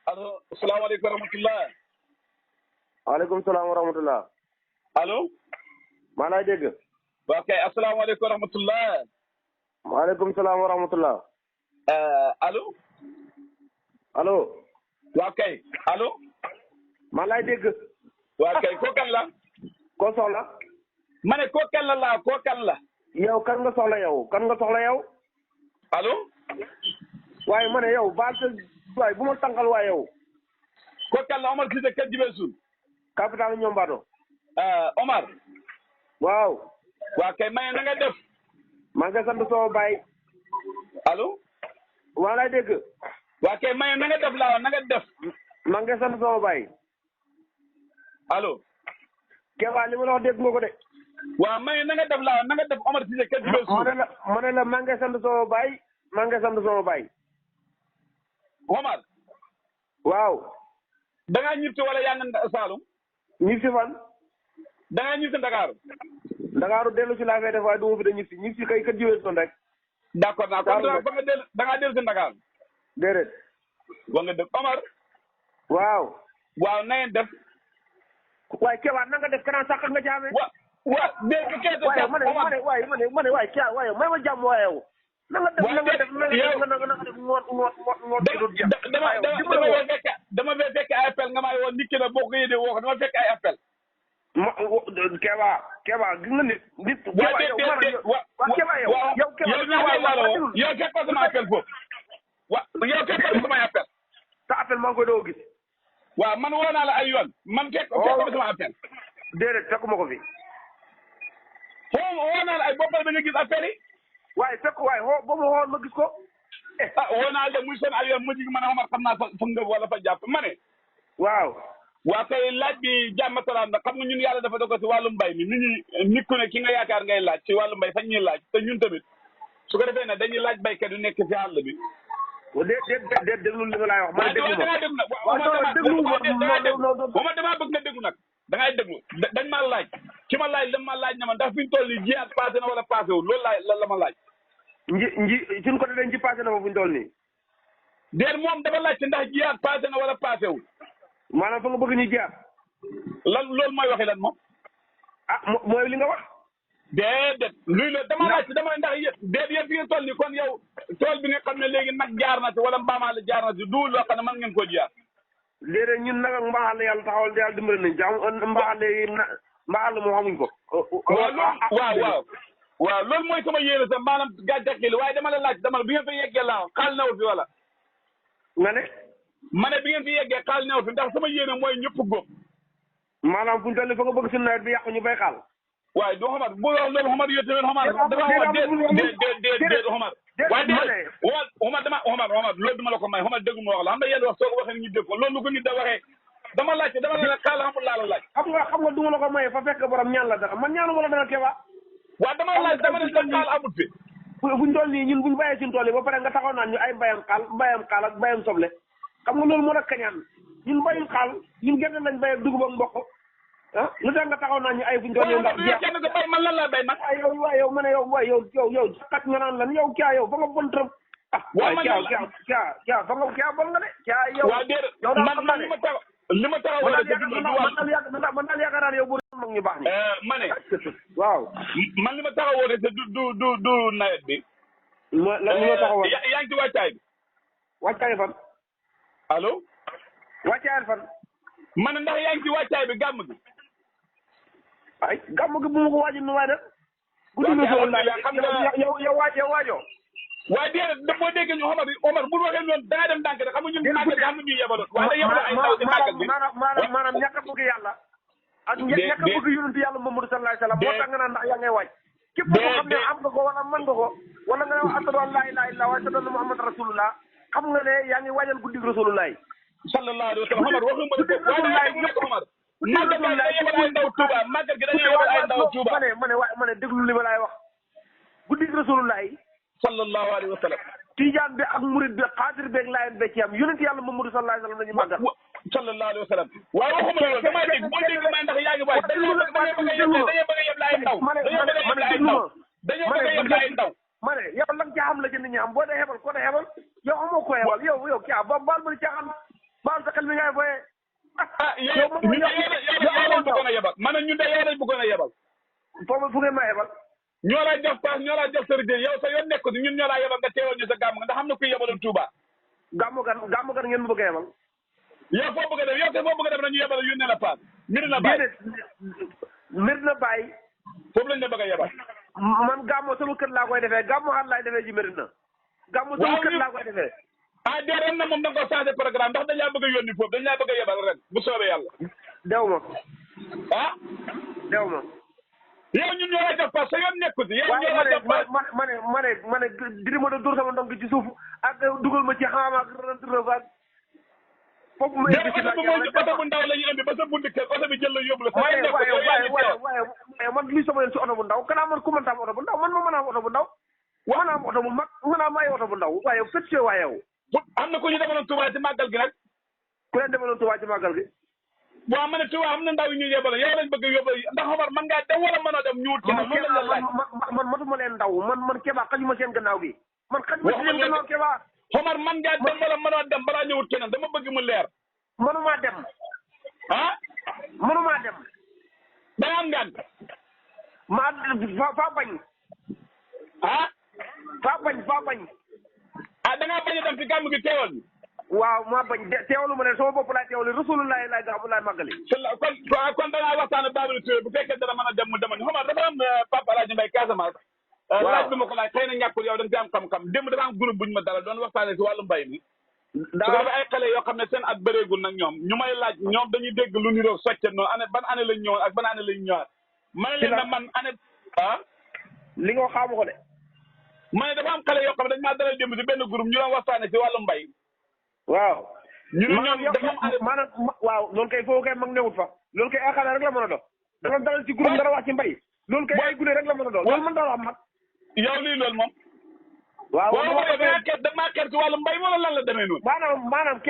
allo salaamaaleykum wa rahmatulah. waaleykum salaam wa rahmatulah. allo. maa lay dégg. waaw kay asalaamaaleykum wa rahmatulah. waaleykum salaam wa rahmatulah. allo. allo. waaw kay allo. maa lay dégg. waaw kay koo kan la. koo soxla. ma ne koo kan la laa koo kan la. yow kan nga soxla yow kan nga soxla yow. allo. waaye ma ne yow baal sa waaye bu ma tànqal waaye yow. koo kan la Omar Cissé kër Jibe Suul. capital Ñombaado. Omar. waaw. waaw kay maye na nga def. maa ngi sant sama baay. allo. maa lay dégg. waaw kay maye na nga def laa na nga def. maa ngi sant sama baay. allo. Kéba li ma la wax dégg nga ko de. waaw maye na nga def laa na nga def Omar Cissé kër Jibe Suul. ma ne la maa ngi sant sama baay maa ngi sant sama baay. Omar. waaw. da ngaa ñibbi wala yaa ngi Saalum. ñib si fan. da ngaa ñibbi Ndakaaru. Ndakaaru dellu si laa fay def waaye du ma fi de ñib si kay kër Jibe Suul rek. d'accord naa kon ba nga dellu da ngaa dellu si Ndakaaru. déedéet. wa nga def Omar. waaw. waaw na ngeen def. waaye Kéba na nga def kanam sax nga jaamee. waaw dégg nga kee waaye ma ne waaye Kéba waaye may ma jàmm waaye yow. na nga def dama fee fekk ay appel nga may woon nit ki la boo ko yéene woo ko dama fekk ay appel. Kéba gis nga nit. yow fekkoo sama appel foofu. yow fekkoo sama appel. sa appel maa ngi koy doog gis. waaw man woo naa la ay yoon man fekkoo sama appel. déedéet fekkuma ko fi. woo naa la ay boppam da nga gis appel yi. waaye fekk waaye boo ma xool ma gis ko. woo naa la muy seen ay yoon mujj gi ma ne Omar xam naa fa nga wala fa jàpp ma ne. waaw. waa kay laaj bi jàmm salaam nag xam nga ñun yàlla dafa dogal si wàllu mbay mi nit ku ne ki nga yaakaar ngay laaj ci wàllu mbay fañ ñuy laaj te ñun tamit su ko defee ne dañuy laaj baykat yu nekk ci àll bi. déet déglu li nga laay wax. man déglu ma damaa bëgg nga déglu nag da ngay déglu dañ ma laaj ki ma laaj la ma laaj na ma ndax fi ñu toll nii jiyaat passé na wala passé wul loolu la ma laaj. suñ ko dañ ci passé na fa fu ñu toll nii. déet moom dafa laaj ci ndax jiyaat passé na wala passé wul. maanaam fa nga bëgg ñu jiyaat. loolu mooy waxi lan moom. mooy li nga wax. déedéet luy la dama laaj dama ndax yéen fi ngeen toll nii kon yow tool bi nga xam ne léegi nag jaar na ci wala mbaamaale jaar na ci duul loo xam ne mën ngeen koo jiyaat. léeg-léeg ñun nag ak mbaaxal yàlla taxawal yàlla dimbali nañ ci mbaaxal moom xamuñ ko. waaw loolu mooy sama yéene sax maanaam gàncax gi waaye dama la laaj dama la bi ngeen fi yeggee laa xaal newul fi wala. nga ne. ma ne bi ngeen fi yeggee xaal newul fi ndax sama yéene mooy ñëpp góob. maanaam fu ñu toll nii fa nga bëgg suñu nawet bi yàqu ñu bay xaal. waaye du xamar bu wax loolu xamar yow tamit xamar dafa wax déet xamar waaye déet xamar loolu duma la ko may xamar déggu ma wax la xam nga yéen wax soo ko waxee ñu dégg ko loolu lu ko nit da waxee dama laajte dama la xaal xamul laa la laaj xam nga duma la ko maye fa fekk borom ñaan la dara man ñaanu ma la dara Kéba. waaw dama laaj dama ne xaal amut fi fuñ toll nii ñun buñ bàyyee suñu tool yi ba pare nga taxaw naan ñu ay mbayam xaal ak mbayam soble xam nga loolu moo nag kañaan ñun bayul xaal ñun gerte lañ bay ak dugub ak mboq lu tax nga taxaw naan ñu ay fuñ toll nii ndax jeex kenn ko bay man lan laa bay man yow ma ne yow xat nga naan lan yow Kéba yow fa nga bon trop Kéba fa nga bon nga de Kéba yow waaw déedéet man li ma taxaw man daal yaakaar naa ne yow bu mag ñu baax ni ma ne waaw man li ma taxawoo de du nawet bi li ma taxawoo yaa ngi ci wàccaay bi wàccaay fan allo wàccaay fan ma ne ndax yaa ngi ci wàccaay bi gàmm gi ay gàmm gi bu ma ko waajal nu waay def guddi na soo laaj xam nga yow waajoo waaye déedéet da boo déggee ñu Omar bu waxee noonu da ngay dem ndànk rek xam nga ñun màggal gi xam nga ñuy yebaloon waaye da yebaloon ay ndaw ci màggal bi maanaam ñàkk a bëgg yàlla ak ñàkk a bëgg yonent yàlla Muhammadu sallallahu alayhi wasallam moo tax nga naan ndax yaa ngay waaj képp koo xam ne am nga ko wala mën nga ko wala nga ne ashhadu an laa ilaaha illallaah wa ashhadu anna Muhammadan rasulullah xam nga ne yaa ngi waajal guddi rasulullah sallallahu alayhi wa sallam Omar waxuma ko Omar màggal gi dañuy yebal ay ndaw Touba màggal gi dañuy yebal ay ndaw Touba ma ne déglu li ma laay wax guddi rasulullah sallallahu alayhi wa sallam tijaan bi ak murid bi xaadir beeg laayeen be ci am yonent yàlla Muhammadu sallallahu alayhi wa sallam la ñu màggal sallallahu alayhi wa sallam waaye waxuma loolu dama dégg boo dégg may ndax yaa ngi waaj dañoo bëgg a yeb ay ndaw dañoo bëgg a yeb ay ndaw ma ne yow lan ca xam la ci nit ñi am boo dee xebal ko dee xebal yow amoo ko yebal yow kii baal ma di caaxaan baal sa xel mi ngay boyee. yow lañ bëggoon a yebal man ñun de yow lañ bëggoon a yebal. fu ngeen ma yebal. ñoo lay jox paas ñoo lay jox sëriñ yow sa yoon nekk ñun ñoo lay yebal nga teewal ñu sa gàmm nga ndax xam na kuy yebaloon Touba. gàmmu gan ngeen ma bëgg a yebal. yow foo bëgg a dem yow te foo bëgg a dem nañu yebal yónnee la paas. Medina Baye déedéet Medina Baye. foofu lañ la bëgg a yebal. man gàmmu sama kër laa koy defee gàmmu xaar laay defee ji Medina. gàmmu sama kër laa koy defee. ah de ren na moom da nga ko changé programme ndax dañ laa bëgg a yónni foofu dañ laa bëgg a yebal ren bu soobee yàlla. dew ma. ah. dew ma. yow ñun ñoo lay jox paas sa yoon nekku ci. yow ñoo lay jox paas ma ne diri ma dóor sama ndonk ci suuf ak dugal ma ci xaama ak rëbb ak. foofu ma indi si la oto bu ndaw la ñu indi ba sa buntu kër oto bi jël la yóbbu la. waaye man luy sama yoon si oto bu ndaw kanaa man ku mën taam oto bu ndaw man ma mën a am oto bu ndaw. mën a am oto bu mag mën a am ay oto bu ndaw waaye fët see waaye yow. am na ku ñu demaloon Touba ci màggal gi nag. ku leen demaloon Touba ci màggal gi. waaw ma ne Touba am na ndaw yu ñu yebaloon yow lañ bëgg a yóbbu ndax Omar man ngaa dem wala mënoo dem ñu wut kenn loolu la laaj. man matuma leen ndaw man Keba xajuma seen gannaaw gi. man xajuma seen gannaaw Keba. Omar man ngaa dem wala mënoo dem balaa ñu wut keneen dama bëgg mu leer. mënumaa dem. ah. mënumaa dem. da nga am ngànt. faa bañ. ah. faa bañ. ah da ngaa bañ a dem fi gàmm gi teewal bi. waaw maa bañ teewalu ma leen sama bopp laay teewale Rasulullah laay gàmm laay màggali. kon dangaa waxtaan Babou Touré bu fekkee dana mën a dem mu demal ñu Omar dafa am Papa El Hadj Mbaye Casamance. waaw laaj bi ma ko laaj xëy na ñàkkul yow da nga ci am xam-xam démb dafa am groupe bu ñu ma dalal doon waxtaanee si wàllu mbay mi. dafa ay xale yoo xam ne seen at bëreegul nag ñoom ñu may laaj ñoom dañuy dégg lu niroog soccet noonu année ban année lañ ñëwoon ak ban année lañ ñëwaat. ma ne leen ne man année ah. li nga xaamu ko de. ma ne dafa am xale yoo xam ne dañ maa dalal démb si benn groupe ñu doon waxtaanee si wàllu mbay. waaw. ñu ne ñoom dafa am année maanaam waaw loolu kay foofu kay mag newut fa. loolu kay ay xale rek la mën a doon. dafa dalal ci groupe dara wax ci mbay. loolu kay ay gune rek la mën a doon loolu mën naa wax mag. yow lii loolu moom. waaw boo xoolee damaa xeet si wàllu mbay wala lan la demee noonu. maanaam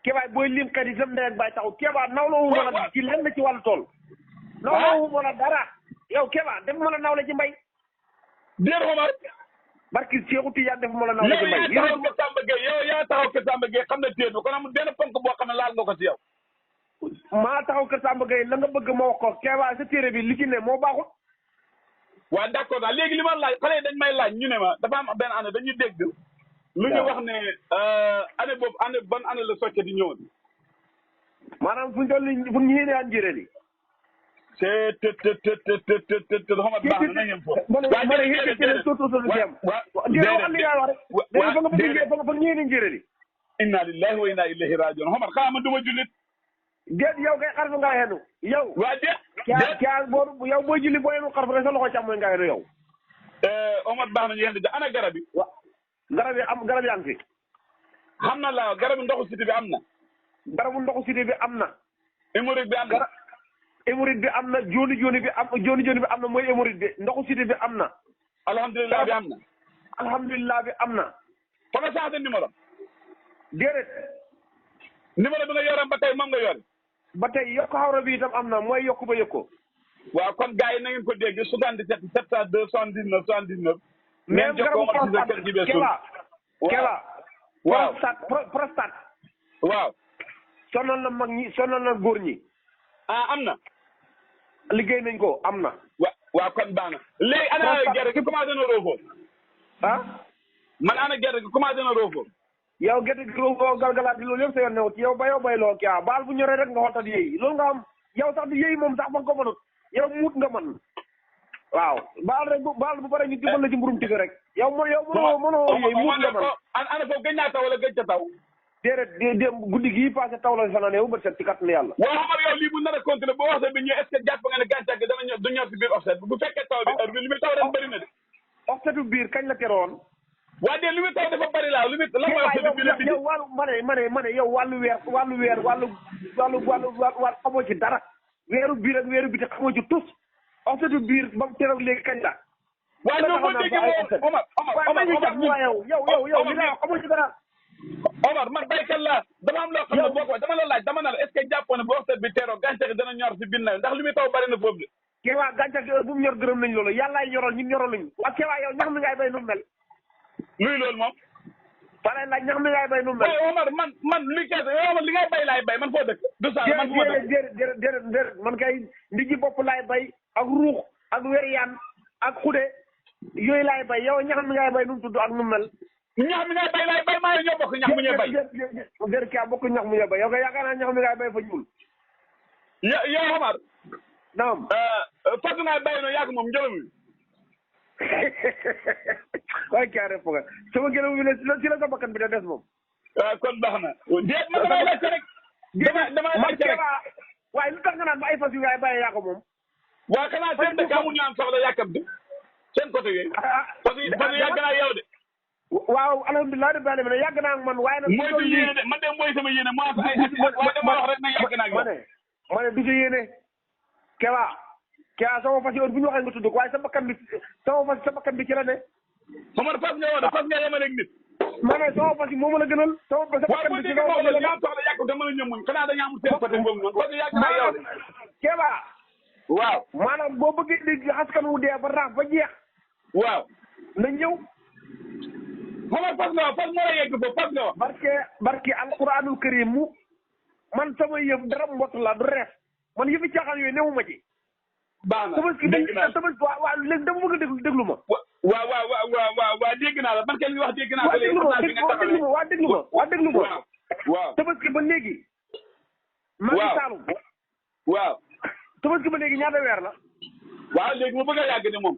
Keba booy lim kat yi sam ndey ak bay taxu Keba nawloo wu ma la ci lenn ci wàllu tool. nawloo wu ma la dara. yow Keba def ma la nawle ci mbay. déet Omar. barki Seexu Tijaan def ma la nawle ci mbay. yow yaa taxaw Kër Samba Gueye yaa taxaw Kër Samba Gueye xam ne téye kon amul benn ponk boo xam ne laal nga ko si yow. maa taxaw Kër Samba Gueye la nga bëgg ma wax ko Keba sa téere bi li ci ne moo baaxul. waaw d'accord daal léegi li ma laaj xale yi dañ may laaj ñu ne ma dafa am benn année dañuy dégg. lu ñu wax ne année boobu ban année la socce di ñëwoon. maanaam fu ñu toll nii fu ñu yéene an njëriñ li. te xamat baax na nañ yem foofu. ma ne yéen a fa ñu yéene njëriñ li. inna lillahi wa inna ilayhi rajiun xamat xanaa man du ma jullit. déet yow kay xarfu nga xenu yow. waa déet. yow booy julli boo yenu xarfu rek sa loxo càmmoñ nga xenu yow. Omar baax na ñu yéen di ana garab yi. garab yi am fi. xam na la garabu ndoxu siti bi am na. garabu ndoxu siti bi am na. hémorroïde bi am na. hémorroïde bi am na jooni bi am na mooy hémorroïde bi ndoxu siti bi am na. alhamdulilah bi am na. alhamdulilah bi am na. fa nga changé numéro. déedéet. numéro bi nga yoroon ba tey moom nga yore. ba tey yokk xawra bi itam am na mooy yokk ba yokko. waaw kon gars yi na ngeen ko dégg 77 702 79 79. même garabu Keba waaw prostate. waaw. sonal na mag ñi sonal na góor ñi. am na. liggéey nañ ko am na. waaw kon baax na léegi ana gerte gi commencé na roofoo. man ana gerte gi commencé na roofoo. yow gerte gi roofoo galgalaat bi loolu yëpp sa yoon newut yow bay loo kii baal bu ñoree rek nga xottat yéy loolu nga am yow sax di yéy moom sax ba nga ko mënut yow muut nga mën. waaw baal bu bare ñu dimbal la ci mburum tigga rek. yow mënoo yéy muut nga mën. ana foofu gëj naa taw wala gëj ca taw. déedéet guddi gii passé taw la fanaan yow ba set ci kàttanu yàlla. waaw xam nga yow lii bu nar a continuer boo waxee bi ñu est-ce que jàpp nga ne gàncax gi dana ñor du ñor si biir offset bu fekkee taw bi heure bi li muy taw ren bëri na de. offsetu biir kañ la teroon. waa de li muy taw dafa bëri laa li muy lan mooy offsetu biir bi yow ma ne yow wàllu weer xamoo ci dara weeru biir ak weeru biti xamoo ci tus offsetu biir ba mu teroon léegi kañ la. waaye ñoom boo déggee Omar yow li nga xamoo ci dara. Omar man baykat laa dama am loo xam ne boo ko dama la laaj dama ne la est-ce que jàppoon ne bu offset bi teeroo gàncax gi dana ñor si biir nawet ndax li muy taw bëri na foofu de. Keba gàncax gi bu mu ñor gërëm nañ loolu yàllaay ñoral ñun ñoral nañu. waaw Keba yow ñax mi ngay bay nu mel. luy loolu moom. pare laaj ñax mi ngay bay nu mel. Omar man li ngay bay laay bay man foo dëkk. du saa man fu ma dëkk déedéet man kay ndigi bopp laay bay ak ruux ak weriyaan ak xude yooyu laay bay yow ñax mi ngay bay nu mu tudd ak nu mel. ñax mi ngay bay laay bay maa ñoo bokk ñax mu ñuy bay. déedéet kii bokk ñax mu ñuy bay yow kay yaakaar naa ñax mi ngay bay fa ñuul. yow Omar. naam. fas ngay bay no yàgg moom njëriñ mi. waaye kii rek foog sama gëlëm bi ci la sa bakkan bi da des moom. kon baax na. déet ma damay laajte rek. damay laajte rek waaye lu tax nga naan ba ay fas yu ngay bàyyee yaa ko moom. waaw xanaa seen dëkk amuñu am soxla yàkkamti seen côté yooyu. parce que yàgg naa yow de. waaw alhamdulilah rabbil alamin yàgg naa ak man waaye nag. mooy sa yéene de man de mooy sama yéene moo am ay waaye dama wax rek ne yàgg naa ak yow. ma ne du sa yéene. Kewaa sama fas yi bu ñu waxee nga tudd ko waaye sa bakkan bi ci la ne. Omar fas nga woon fas nga yemale ak nit. ma ne sama fas yi moo ma la gënal. sa bakkan bi ci la waaw boo déggee soxla yàgg te mën a ñëmuñ xanaa dañu amul seen côté boobu noonu parce que yàgg naa yow de. Kewaa. waaw maanaam boo bëggee di askan wu dee ba raaf ba jeex. waaw na ñëw. Omar fas nga fas moo la yegg foofu fas nga wax. barke alquranul karim mu man sama yëf dara mbott la du reef man yëfi caaxaan yooyu newuma ci. baax na dégg naa la waaw léegi dama bëgg a déglu ma. waaw dégg naa la man kenn wax dégg naa ko. waa déglu ma. waaw tabaski ba léegi. maa ngi Saalum. waaw tabaski ba léegi ñaata weer la. waaw léegi mu bëgg a yàgg ne moom.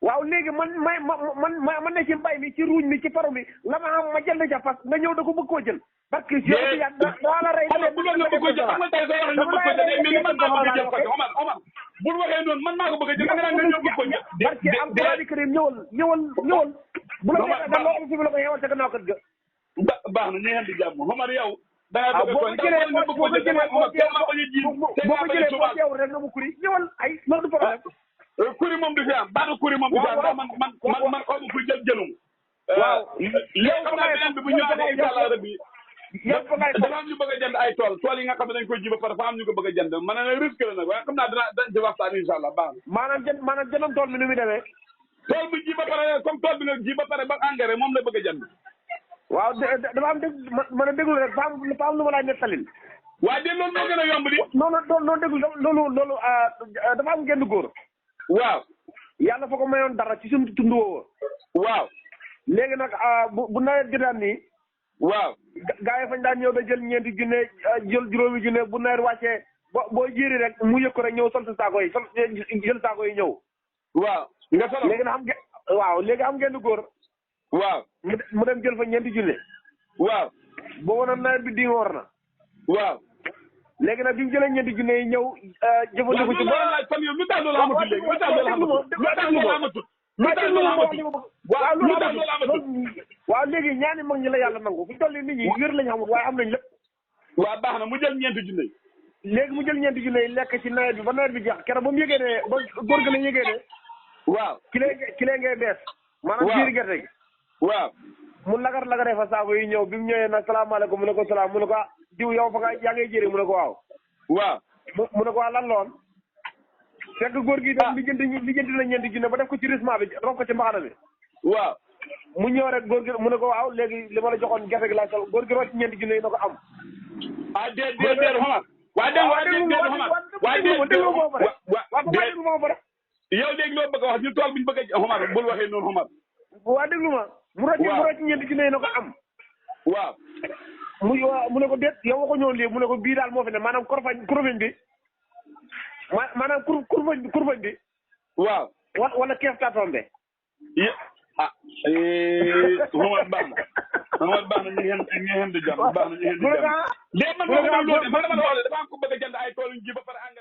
waaw léegi man ne ci mbay mi ci ruuj mi ci paru mi la ma am ma jënd ca fas nga ñëw da ko bëgg koo jël. parce que si yow daa la rey. xam nga bu doon nga bëgg ko jël xam nga tey soo waxee nga bëgg ko jël mais man maa ko bëgg a jël parce que Omar bul waxee noonu man maa ko bëgg a jël da nga naan nga ñëw bëgg ko jël. parce que alquran karim ñëwal bu la neexee da loo am fi mu la ko yeewal ca gannaaw kër ga. baax na ñu ngi leen di jàmm Omar yow. da ngaa bëgg boo ko jëlee boo teewul rek nga mu kuri ñëwal ay loolu du problème. kuri moom du fi am baatu kuri moom du fi am ndax man xaw ma kuy jëlum. waaw yow xam naa beneen bi bu ñëwaatee incha allah rabbi dafa am ñu bëgg a jënd ay tool yi nga xam ne dañ koy ji ba pare dafa am ñu ko bëgg a jënd man ne risque la nag waaye xam naa dañ ci waxtaan incha allah baax na. maanaam jëndam tool bi nu muy demee. tool bi ji ba pare comme tool bi nga ji ba pare ba engrais moom la bëgg a jënd. waaw dafa am mën a déglu rek dafa am lu ma laay nettalil. waaye de loolu moo gën a yomb di. non déglu loolu dafa am genn góor. waaw. yàlla fa ko mayoon dara ci suñu tund woowu. waaw. léegi nag bu nawet jotaan nii. waaw. gaa yi fañ daan ñëw da jël ñeenti junne jël juróomi junne bu nawet wàccee boo jéeri rek mu yëg ko rek ñëw sol sa saako yi jël saako yi ñëw. waaw nga solo léegi nag léegi am genn góor. waaw. mu dem jël fa ñeenti junne. waaw. boobu nag nawet bi dingoor na. waaw. léegi nag bi mu jëlee ñeenti junne yi ñëw jëfandiku ci. waaw laaj fan yow lu tax loolu amatul léegi lu tax loolu amatul. waaw léegi ñaani mag ñi la yàlla nangu fi toll nit ñi wér lañ xamul waaye am nañ lépp. waaw baax na mu jël ñeenti junne yi. léegi mu jël ñeenti junne yi lekk ci nawet bi ba nawet bi jeex keroog ba mu yëgee ne ba góor gi la yëgee ne. waaw kilee ngay bees. maanaam biir gerte gi. waaw. mu lagaree fa saako yi ñëw bi mu ñëwee nag salaamaaleykum mu ne ko salaam mu ne ko diw yow fa nga yaa ngay jëri mu ne ko waaw. waaw. mu ne ko waaw lan la woon. fekk góor gi dem lijjanti na ñeenti junne ba def ko ci risement bi rof ko ci mbaxana bi. waaw. mu ñëw rek góor gi mu ne ko waaw léegi li ma la joxoon gerte gi laa sol góor gi rocc ñeenti junne yi na ko am. déet xamar. déglu ma ba pare. yow léegi loo bëgg a wax ñu tool bi ñu bëgg a xamar bul waxee noonu xamar. waa déglu ma. mu rocc ñeenti junne yi na ko am. waaw. mu ne ko déet yow waxu ñëw lii mu ne ko bii daal moo fi ne maanaam kurfañ bi maanaam kurfañ bi. waaw. wala keef taa tombé. xamar baax na ñu ngi xam di jàmm baax na ñu ngi xam di jàmm. man dama la wax dafa am ko bëgg a jënd ay tool yu ji ba pare engrais